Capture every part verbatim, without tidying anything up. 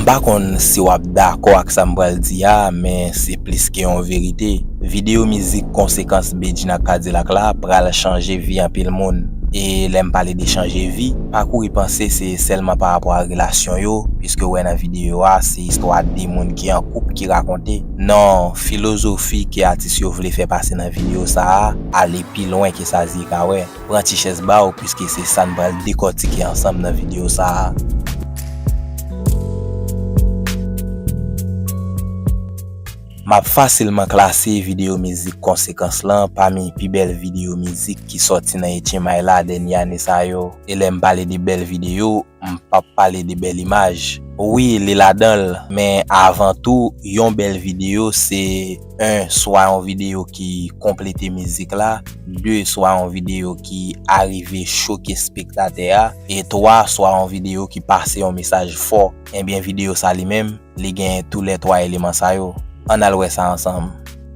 M pa konn si w ap dakò ak sa m pral di a, men se plis ke yon verite. Videyo mizik Konsekans Bedjine ak Kadilak la pral chanje vi anpil moun. E lè m pale de chanje vi, pa kouri panse se sèlman pa rapò a relasyon yo, piske w wè nan videyo a, se istwa de moun ki an koup ki rakonte. Non, filozofi ke atis yo vle fè pase nan videyo sa a ale pi lwen ke sa zye ka wè. Pran ti chèz ba w, piske se sa n pral dekòtike ansanm nan videyo sa a. M ap fasilman klase videyo mizik Konsekans lan pami pi bèl videyo mizik ki sòti nan H M I la dènye ane sa yo. E lè m pale de bèl videyo, m p ap pale de bèl imaj. Wi, li ladan l, men avan tou, yon bèl videyo se, en, swa yon videyo ki konplete mizik la, de, swa yon videyo ki arive choke espektatè a, e twa, swa yon videyo ki pase yon mesaj fò. Ebyen, videyo sa li menm, li gen toulètwa eleman sa yo. Ann al wè sa ansanm.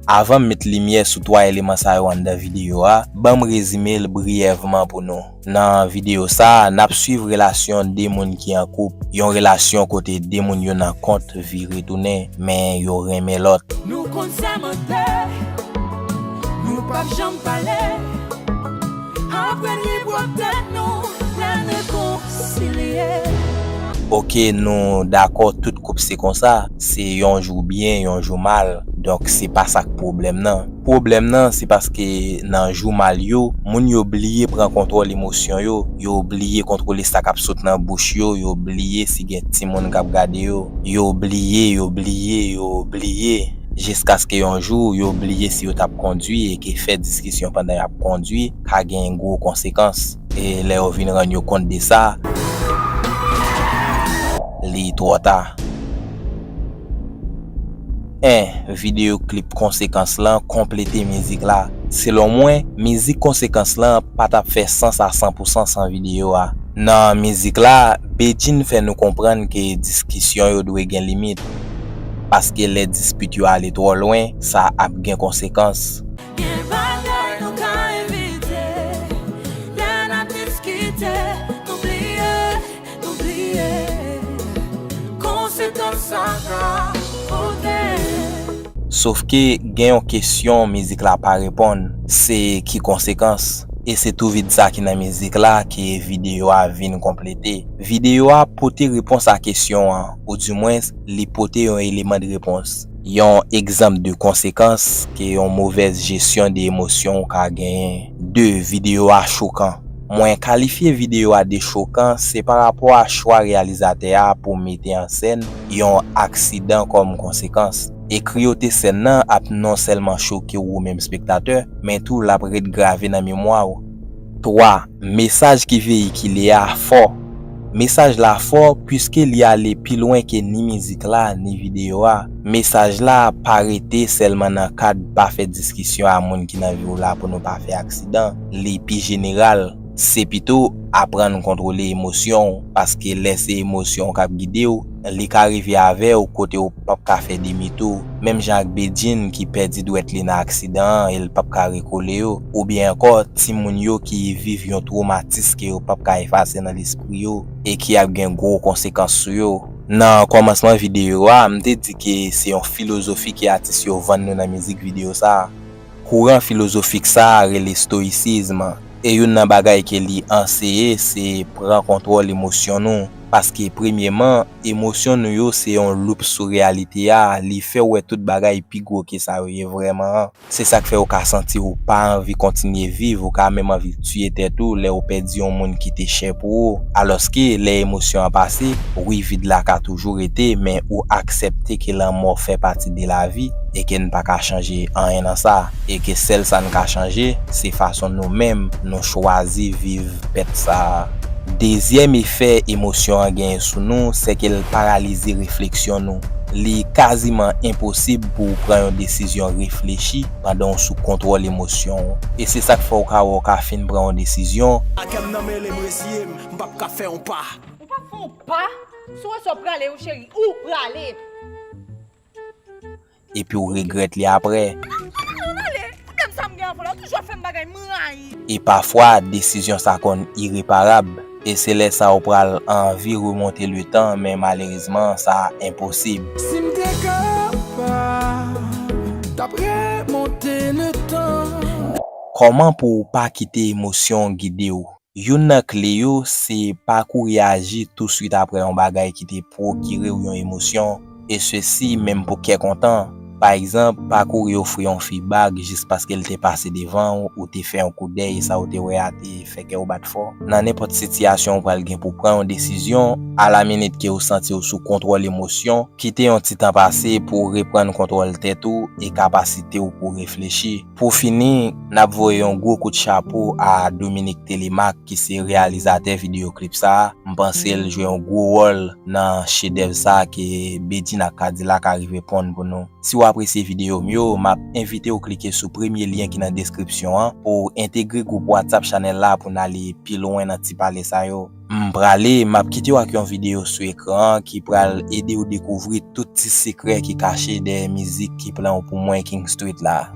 Avan m met limyè sou twa eleman sa yo anndan videyo a, ban m rezime l briyèvman pou nou. Nan videyo sa a, n ap swiv relasyon de moun ki an koup, yon relasyon kote de moun yo nan kont vire tounen, men yo renmen lòt. Nou konn sèmante, nou p ap janm pale. Apre n libwòt tèt nou, lè n rekonsilye. Oke, nou dakò tout koup se konsa, se yon jou byen, yon jou mal. Donk, se pa sa k pwoblèm nan. Pwoblèm nan, se paske nan jou mal yo, moun yo bliye pran kontwòl emosyon yo, yo bliye kontwole sa k ap sot nan bouch yo, yo bliye si gen timoun k ap gade yo, yo bliye, yo bliye, yo bliye. Jiskaske yon jou, yo bliye si yo t ap kondwi e ke fè diskisyon pandan y ap kondwi ka gen gwo konsekans. E lè yo vin rann yo kont de sa, li twò ta. En, videyo klip Konsekans lan konplete mizik la. Selon mwen, mizik Konsekans lan pa t ap fè sans a san pou san san videyo a. Nan mizik la, Bedjine fè nou konprann ke diskisyon yo dwe gen limit, paske lè dispit yo ale twò lwen, sa ap gen konsekans. Gen bagay nou ka evite, lè n ap diskite, nou bliye, nou bliye, konsekans sa ka pote. Sofke gen yon kesyon mizik la pa reponn, se ki konsekans? E se tou vid sa ki nan mizik la ke videyo a vin konplete. Videyo a pote repons a kesyon an, oudimwens, li pote yon eleman de repons. Yon egzanp de konsekans ke yon movèz jesyon de emosyon w ka genyen. De, videyo a chokan. Mwen kalifye videyo a de chokan, se pa rapò a chwa reyalizatè a pou mete an sèn yon aksidan kòm konsekans. Ekri ote sèn nan ap non sèlman choke w ou menm espektatè, men tou l ap ret grave nan memwa w. Twa, mesaj ki veyikile a fò. Mesaj la fò, piske li ale pi lwen ke ni mizik la, ni videyo a. Mesaj la pa rete sèlman nan kad pa fè diskisyon a moun ki nan vi w la pou nou pa fè aksidan. Li pi jeneral. Se pito aprann kontwole emosyon w, paske lè se emosyon w k ap gide w, li ka rive avè w kote w p ap ka fè demi tou. Menm jan ak Bedjine ki pèdi dwèt li nan aksidan an e l p ap ka rekole yo, oubyen ankò timoun yo ki viv yon twomatis ke yo p ap ka efase nan lespri yo e ki ap gen gwo konsekans sou yo. Nan kòmansman videyo a, m te di ke se yon filozofi ke atis yo vann nou nan mizik videyo sa a. Kouran filozofik sa a rele stoyisizm, e youn nan bagay ke li anseye se pran kontwòl emosyon nou, paske premyeman, emosyon nou yo se yon loup sou reyalite a, li fè w wè tout bagay pi gwo ke sa yo ye vrèman an. Se sa k fè w ka santi w pa anvi kontinye viv, ou ka menm anvi tiye tèt ou lè w pèdi yon moun ki te chè pou ou. Alòske, lè emosyon an pase, wi, vid la ka toujou rete, men ou aksepte ke lanmò fè pati de lavi e ke n pa ka chanje anyen nan sa, e ke sèl sa n ka chanje, se fason nou menm nou chwazi viv pèt sa a. Dezyèm efè emosyon an genyen sou nou, se ke l paralize refleksyon nou. Li kaziman enposib pou w pran yon desizyon reflechi pandan w sou kontwòl emosyon w. E se sa k fè w ka wè w ka fin pran yon desizyon. A kè m nan mele m reziye m, m p ap ka fè yon pa. Ou p ap fè yon pa? Si w wè sa w prale wi cheri, ou prale. Epi w regrèt li aprè. Ann ale, pwoblèm sa m gen avè w la, ou toujou ap fè m bagay m rayi. E pafwa, desizyon sa konn ireparab. e se lè sa a ou pral anvi remonte letan, men malerezman, sa enposib. Si m te kapab, t ap remonte letan. Kòman pou w pa kite emosyon gide w? Youn nan kle yo se pa kouri aji touswit apre yon bagay ki te pwokire w yon emosyon, e sesi menm pou kè kontan. Pa egzanp, pa kouri ofri yon fi bag jis paske l te pase devan w, ou te fè yon koudèy e sa ou te wè a te fè kè w bat fò. Nan nenpòt sitiyasyon ou pral gen pou pran yon desizyon, alaminit ke w santi w sou kontwòl emosyon, kite yon ti tan pase pou w reprann kontwòl tèt ou e kapasite w pou w reflechi. Pou fini, n ap voye yon gwo kout chapo a Dominique Telemaque ki se reyalizatè videyo klip sa a. M panse l jwe yon gwo wòl nan chedèv sa a ke Bedjine ak Kadilak ka rive ponn pou nou. Si w apresye videyo m yo, m ap envite w klike sou premye lyen ki nan deskripsyon an pou w entegre gwoup WhatsApp chanèl la pou n ale pi lwen nan ti pale sa yo. M prale, m ap kite w ak yon videyo sou ekran an ki pral ede w dekouvri tout ti sekrè ki kache dèyè mizik Keep Lan Pou Mwen King Street la.